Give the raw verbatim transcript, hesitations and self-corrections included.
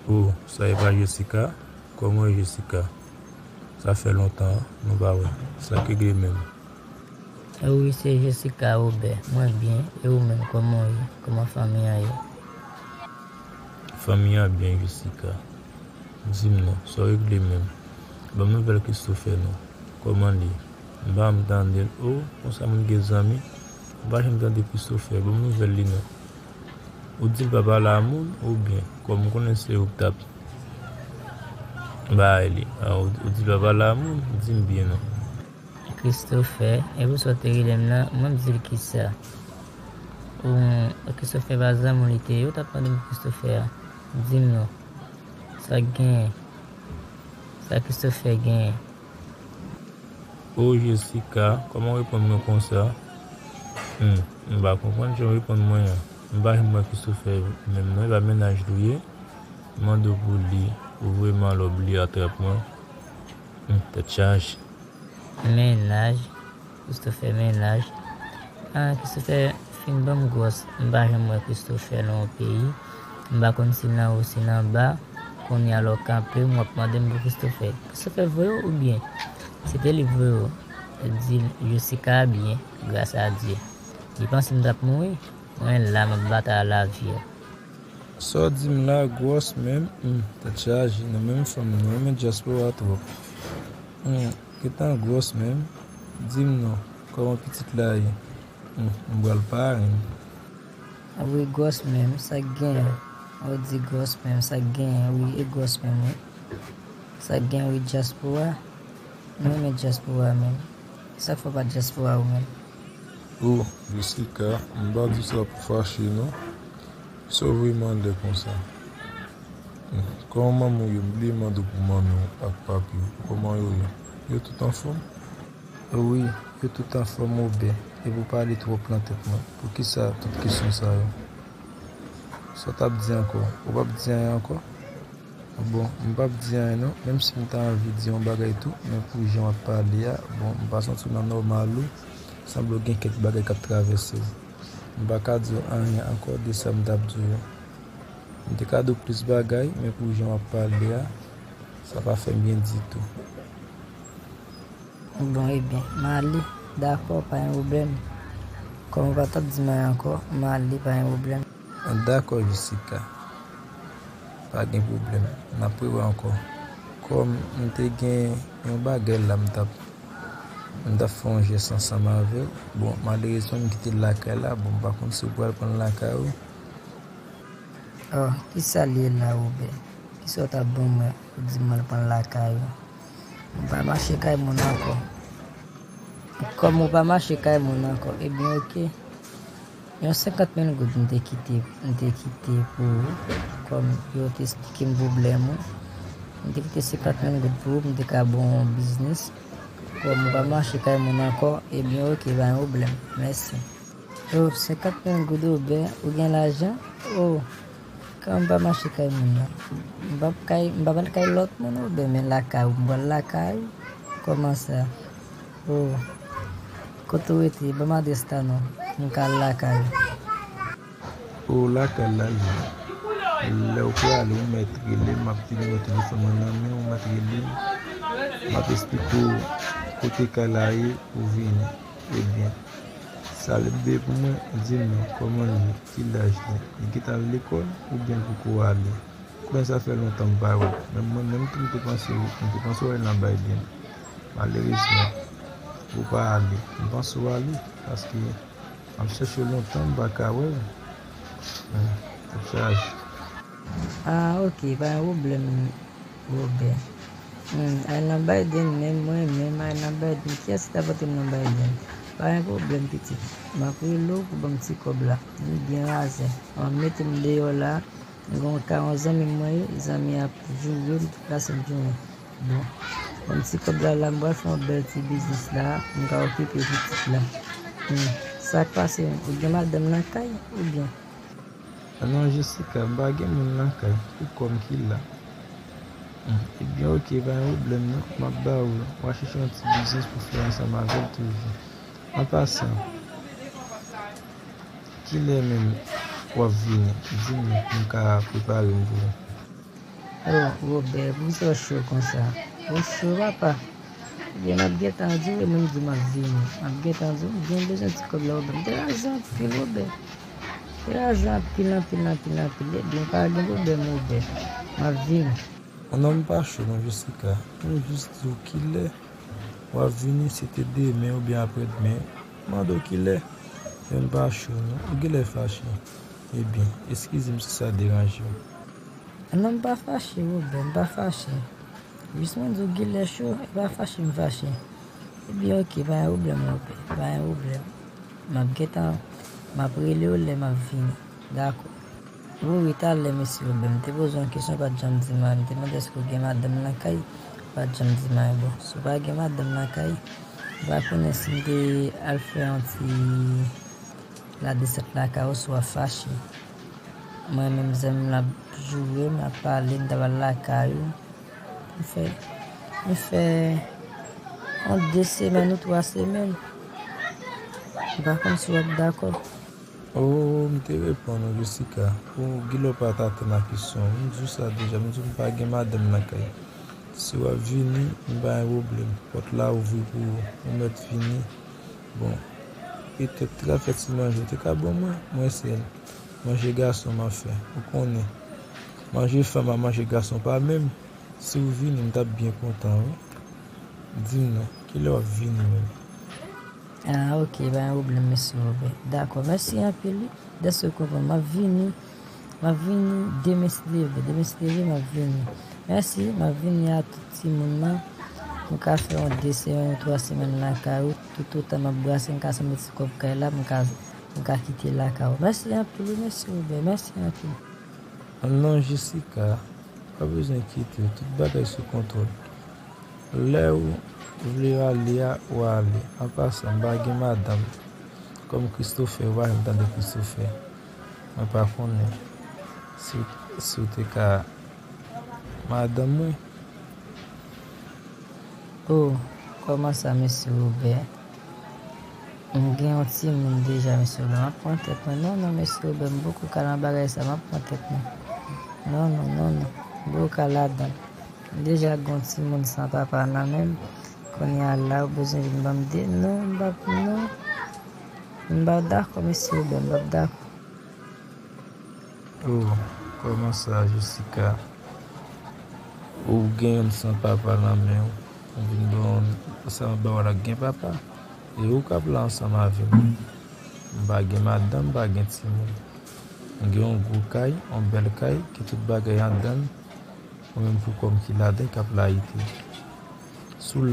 Oh, sa e pa Jessica? Kòman w ye, Jessica? Sa fè lontan nou pa wè. Sa k regle menm? Wi, se Jessica Robert. Mwen byen. E ou menm, kòman w ye? Kòman fanmi an ye? Fanmi an byen, Jessica. Di m non, sa w regle menm? Ban m nouvèl Christopher non. Kòman l ye? M pa janm tande l. Oh, konsa moun gen zanmi? M pa janm tande Christopher. Ban m nouvèl li non. Ou di l pa pale a moun oubyen? Kòm m konnen se ou k t ap bay li. Ah, ou, ou di l pa pale a moun? Di m byen non. Christopher, e pou sa w te rele m nan, mwen m di l kisa? Ou, Christopher pa zanmi w li te ye, ou t ap mande m pou Christopher a? Di m non. Sa k genyen? Sa Christopher genyen? Oh Jessica, kòman w reponn mwen konsa? Hmm, m pa konprann jan w reponn mwen an. M pa janm wè Christopher menm non, e pa mennaj li w ye? M mande w pou li, ou vrèman lòb li a trap mwen? Hmm, tèt chaje. Mennaj? Christopher mennaj? Ah, Christopher fin ban m gwòs. M pa janm wè Christopher nan yon peyi. M pa konn si l nan wo, si l nan ba. Kounye a lè w kanpe m, w ap mande m pou Christopher. Christopher voye w oubyen? Si te li voye w, di l Jessica byen, gras a Dye. Li panse m t ap mouri? Mwen la, m ap batay a lavi a. Sa w di m la gwòs menm? Hmm, tèt chaje, nou menm fanm nou renmen dyaspora twòp. Hmm, gentan gwòs menm? Di m non, kòman pitit la ye? Hmm, m pral parenn. Wi, gwòs menm, sa k genyen? Ou di gwòs menm, sa k genyen? Wi, e gwòs menm, wi. Sa k genyen, wi, dyaspora? Nou renmen dyaspora menm. Sa k fè w pa dyaspora ou menm? Oh, Jessica, m pa di sa pou fache non. Sa w vle mande konsa? Hmm, kòman manman w ye? M bliye mande w pou manmi w ak papi w. Kòman yo ye? Yo tout anfòm? Wi, yo tout anfòm, Obè. Epi w pale twòp nan tèt mwen. Poukisa tout kesyon sa yo? Sa w t ap di ankò? Ou p ap di anyen ankò? Bon, m p ap di anyen non, menm si m ta anvi di yon bagay tou, men pou jan w ap pale a, bon, m pa santi w nan nòmal ou, sanble w gen kèk bagay k ap travèse w. M pa ka di w anyen ankò de sa m t ap di w yo. M te ka di w plis bagay, men pou jan w ap pale a, sa pa fè m byen ditou. Bon, ebyen, m ale. Dakò, pa gen pwoblèm. Kòm ou pa t ap di m anyen ankò, m ale, pa gen pwoblèm. Dakò, Jessica. Pa gen pwoblèm. N ap rewè ankò. Kòm m te gen yon bagay la, m t ap, m t ap fè yon jès ansanm avè w. Bon, malerezman, m kite l lakay la. Bon, m pa konn si w pral pran l lakay ou. Oh, kisa l ye la, Obè? Kisa w t ap ban mwen pou di m al pran l lakay ou? Ou pa mache kay moun ankò. Kòm ou pa mache kay moun ankò, ebyen, oke. Yon senkant mil goud m te kite, m te kite pou ou, kòm yo te esplike m pwoblèm ou. M te kite senkant mil goud pou ou, m te ka ba w yon biznis. Kòm ou pa mache kay moun ankò, ebyen, oke, pa gen pwoblèm. Mèsi. Oh, senkant mil goud, Obè, ou gen lajan? Oh, kòman m pa mache kay moun nan? M p ap kay, m p ap al kay lòt moun, Obè, men lakay ou, m pral lakay ou. Kòman sa? Oh, kote w rete? Ban m adrès la non, m ka al lakay ou. Oh, lakay la l ye. Lè w prale, ou mèt rele m, m ap vini wè telefòn mwen nan men w, ou mèt rele m. M ap esplike w kote kay la ye, ou vini. Ebyen, sa l ap dwe pou mwen, di m non, kòman l ye, ki laj li, li gentan al lekòl oubyen l poko ale? Kòm sa fè lontan m pa wè l, menm mwen menm tou m te panse, m te panse w al nan Biden. Malerezman, ou pa ale. M panse w ale, paske m ap chèche w lontan, m pa ka wè w. Hmm, tèt chaje. Ah, oke, pa gen pwoblèm, Obè. Hmm, al nan Biden menm, mwen menm, al nan Biden. Kiyès ki ta pote m nan Biden? Pa gen pwoblèm, pitit. M ap rele w pou ban m ti kòb la. M byen razè. An mete m deyò la. M gen yon ka yon zanmi m mwen ye, zanmi a ap joure, li tou pase m jounen. Bon, ban m ti kòb la la, m pral fè yon bèl ti biznis la, m ka okipe pitit la. Hmm, sa k pase, ou gen madanm nan kay, oubyen? Ah non, Jessica, m pa gen moun nan kay, pou kò m ki la. Hmm, ebyen, oke, pa gen pwoblèm non, m ap ba ou l, w a chèche yon ti biznis pou fè ansanm avè l toujou. An pasan, kilè menm w ap vini? Di m pou m ka prepare m pou ou. Oh, Wobè, poukisa w cho konsa? Ou cho, papa? Ebyen, m ap gentan di w, e mwen m di w m ap vini. M ap gentan di w, m byen bezwen ti kòb la, Wobè. M te raze anpil, Wobè. M te raze anpil, anpil, anpil, anpil. Ebyen, pa gen pwoblèm, Wobè. M ap vini. Non, m pa cho non, Jessica. M jis di w kilè w ap vini, si se te demen oubyen aprèdemen. M mande w kilè. Men m pa cho non. Ou genlè fache. Ebyen, eskize m si sa deranje w. Non, m pa fache, Wobè, m pa fache. Jis mwen di w genlè cho, e pa fache m fache. Ebyen, oke, pa gen pwoblèm, Wobè, pa gen pwoblèm. M ap gentan, m ap rele w lè m ap vini. Dakò. Wi, wi, talè, mesye Wobè, m te poze w yon kesyon, ou pa t janm di m anyen. M te mande èske w gen madanm nan kay, ou pa t janm di m anyen. Bon, si w pa gen madanm nan kay, m pa konnen si m te al fè yon ti ladesant lakay ou, si w ap fache. Mwen menm, zanmi m la ap joure m, l ap pale, m t ap al lakay ou. M fè, m fè yon de semèn ou twa semèn. M pa konn si w ap dakò. Oh, m te reponn ou, Jessica. Ou genlè w pa t atann a kesyon an. M di w sa deja, m di w m pa gen madanm nan kay. Si w ap vini, m pa gen pwoblèm. Pòt la ouvri pou ou. Ou mèt vini. Bon, petèt te ka fè ti manje, ou te ka ban mwen. Mwen se manje gason m ap fè. Ou konnen, manje fanm a manje gason pa menm. Si w vini, m t ap byen kontan, wi. Di m non, kilè w ap vini menm? Ah, oke, pa gen pwoblèm, mesye Wobè. Dakò, mèsi anpil, wi. Dèske w konprann, m ap vini. M ap vini demen si Dye vle. Demen si Dye vle, m ap vini. Mèsi, m ap vini a tout timoun nan. Nou ka fè yon de semèn ou twa semèn lakay ou. Toutotan m ap brase, m ka sanble ti kòb kay la, m ka, m ka kite lakay ou. Mèsi anpil, wi, mesye Wobè. Mèsi anpil. Non, Jessica, pa bezwen enkyete w. Tout bagay sou kontwòl. Lè w vle ale a, w ale. An pasan, m pa gen madanm. Kòm Christopher, ou pa janm tande Christopher. Mwen pa konnen si, si w te ka madanm mwen. Oh, kòman sa, mesye Wobè? M gen yon timoun deja, mesye Wobè. M ap pran tèt mwen. Non, non, mesye Wobè, m poko ka nan bagay sa. M ap pran tèt mwen. Non, non, non, non. M poko ka ladan l. M deja gen yon timoun san papa nan men m. Kounye a la, ou bezwen vin ban m de. Non, m p ap, non. M p ap dakò, mesye Wobè, m p ap dakò. Oh, kòman sa, Jessica? Ou gen youn san papa nan men w. Ou vin ban youn, sa m ba w la gen papa. E ou k ap la ansanm avè m. M pa gen madanm, m pa gen timoun. M gen yon gwo kay, yon bèl kay, ki tout bagay anndan l. Mwen menm pou kò m ki ladan, k ap layite. Sou